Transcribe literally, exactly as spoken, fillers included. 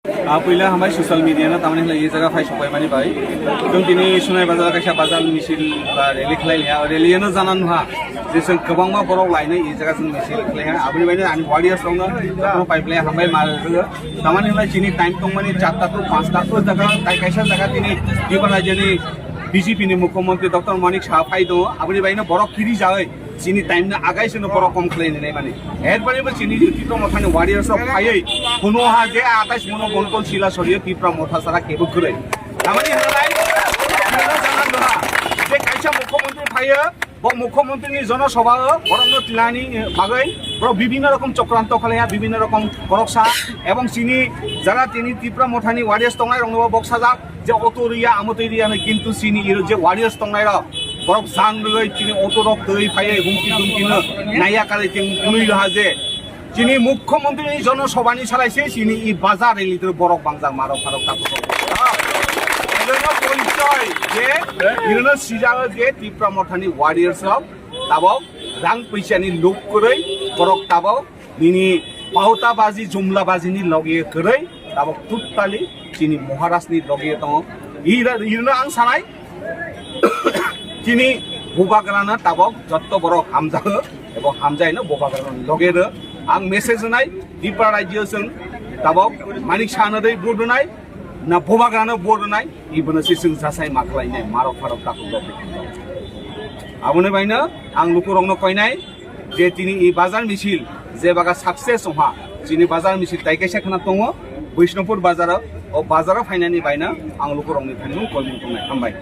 Ah, puila hambai social media no tamani hwnwi e jaga phai sokpai mani bai. Chwng tini Sonai Bazar kaisa bazar misil ba rally khlai liya. Rally no jana nuha. Je chwng kwbangma borok lainai e jaga chwng misil khlai ha. Aboni bai ani warriors rok no pipe lai hambai ma. Tamani hwnwi chini time tongmani charta to panchta to jaga tai kaisa jaga tini Tripura rajyoni B J P ni Mukhyamantri Doctor Manik Saha phai tongo. Aboni bai no borok kiri jai. Chini time no agai sino borok kom khlai ni nai mani. Herbari bo chini Tipra Mothani warriors rok phaiwi kuno ha je atais mono bontol sila soriyo Tipra Motha sara kebo kwrwi. Tamani hwnalai, hwnalai jana doha. Je kaisa mukhyamantri phaiyo, bo mukhyamantri ni jono sabha o borok no tilani bagwi borok bibhinno rokom chokranto khlaiya, bibhinno rokom koroksa ebong chini jara tini Tipra Mothani warriors tongnai rok no bo boksajak. Je auto riya, amo twi riya hinwi, kintu chini iro je warriors tongnai rok, borok jang rwgwi chini auto rok twi phaiwi humki dumki no naiya kari chwng nui rwha je chini mukhyamantri ni jono sabha ni salai se chini i bazar rally twi borok bangjak marok pharok takhuk rok. Ero no porichoy je iro no sijak je Tipra Mothani warriors rok tabok rang pisa ni luk kwrwi borok tabok nini pauta baji, jumla baji ni loge kwrwi tabok totally chini Maharaj ni loge tongo. Ira, irno ang sanai, chini bubagrano tabok jotto borok hamjago, ebo hamjaino bubagrano loge rw. Ang message nai, Tripura rajyo chwng tabok Manik Saha no dei vote rwnai, na bubagrano vote rwnai, ibono se chwng jasai ma khlainai, marok pharok takhuk rok. Aboni baino ang lukurokno koinai, je tini i bazar misil je baga success wngha, chini bazar misil tai kaisa khna tongo, Bishnupur bazaro, o bazaro phainani baino ang lukurokni thani koimung tongnai. Hambai.